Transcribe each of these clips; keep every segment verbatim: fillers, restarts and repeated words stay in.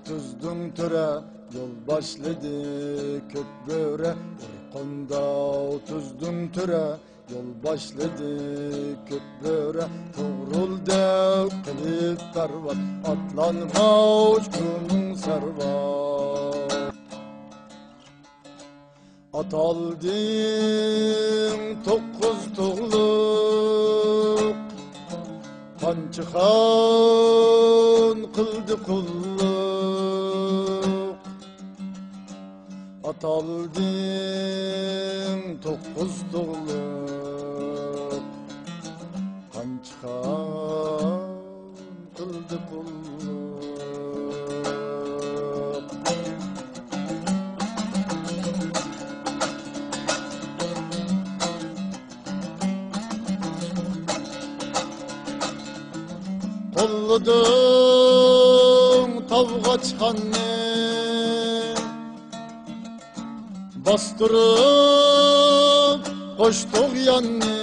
تۈزدۈڭ تۆرە، يول باشلىدى كۆك بۆرە. بىر قونداق تۈزدۈڭ تۆرە، يول باشلىدى كۆك بۆرە. توغرۇل دەپ قىلىپ پەرۋاز، ئاتلانغاچ كۈمۈڭ سەرۋاز. ئاتالدىڭ توققۇز تۇغلۇق، قانچە خان قىلدى قۇللۇق. ئاتالدىڭ توققۇز تۇغلۇق، قانچە خان قىلدى قۇللۇق. قوللىدىڭ تاۋغاچخاننى، باستۇرۇپ قوشتۇق ياننى.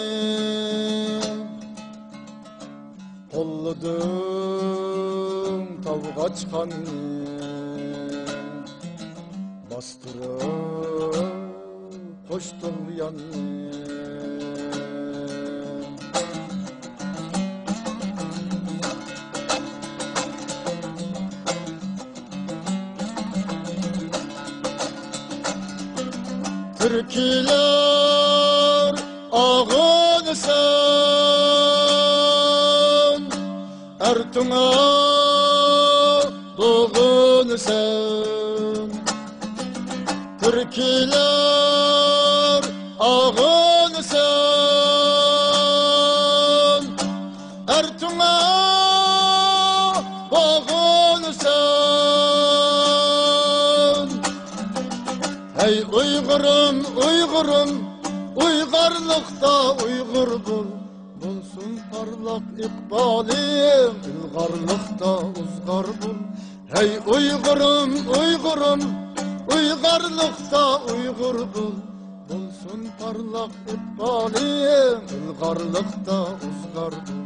قوللىدىڭ تاۋغاچخاننى، باستۇرۇپ قوشتۇق ياننى. تۈركىيلەر ئاغىنىسەن، ئەرتۇڭا دوغىنىسەن. تۈركىيلەر ئاغىنىسەن، ئەرتۇڭا باغىنىسەن. ھەي ئۇيغۇرۇم، ئۇيغۇرۇم، ئۇيغارلىقتا ئۇيغۇر بول. بولسۇن پارلاق ئىقبالىڭ، ئىلغارلىقتا ئۇزغار بول. ھەي ئۇيغۇرۇم، ئۇيغۇرۇم، ئۇيغارلىقتا ئۇيغۇر بول. بولسۇن پارلاق ئىقبالىڭ، ئىلغارلىقتا ئۇزغار بول.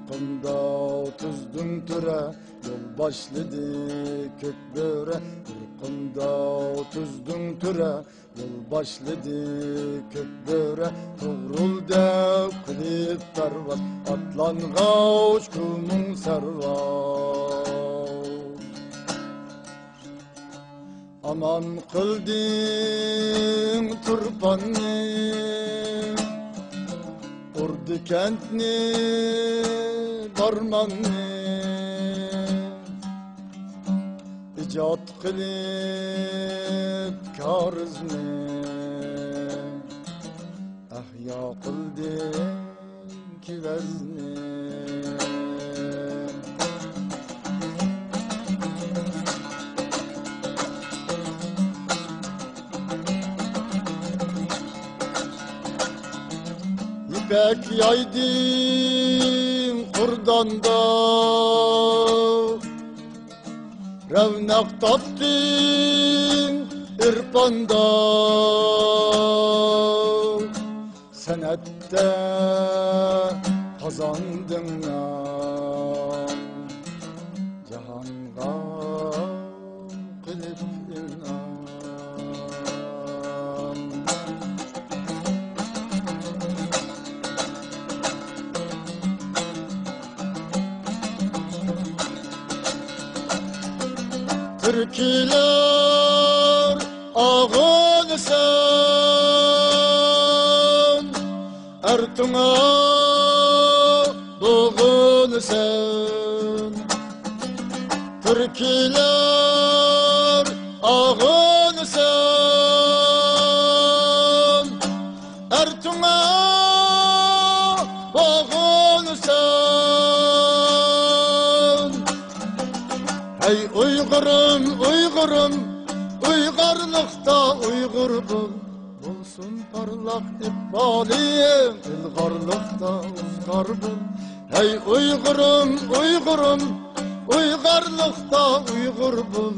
بىر قونداق تۈزدۈڭ تۆرە، يول باشلىدى كۆك بۆرە. بىر قونداق تۈزدۈڭ تۆرە، يول باشلىدى كۆك بۆرە. توغرۇل دەپ قىلىپ پەرۋاز، ئاتلانغاچ كۈمۈڭ سەرۋاز. ئامان قىلدىڭ تۇرپاننى، ئۇردى كەنتنى، بارماننى، ئىجاد قىلىپ كارىزنى، ئەھيا قىلدىڭ كېۋەزنى. يىپەك يايدىڭ قۇرداندا، رەۋنەق تاپتىڭ ئېرپاندا. سەنئەتتە قازاندىڭ نام، جاھانغا قىلىپ ئىنئام. تۈركىيلەر ئاغىنىسەن، ئەرتۇڭا دوغىنىسەن. تۈركىيلەر ئاغىنىسەن، ئەرتۇڭا باغىنىسەن. ئەي ئۇيغۇرۇم، ئۇيغۇرۇم، ئۇيغۇرلۇقتا ئۇيغۇر بول. بولسۇن پارلاق ئىقبالىڭ، ئىلغارلىقتا ئىزغار بول. ھەي ئۇيغۇرۇم، ئۇيغۇرۇم، ئۇيغۇرلۇقتا ئۇيغۇر بول.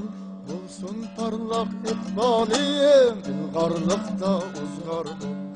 بولسۇن پارلاق ئىقبالىڭ، ئىلغارلىقتا ئىزغار بول.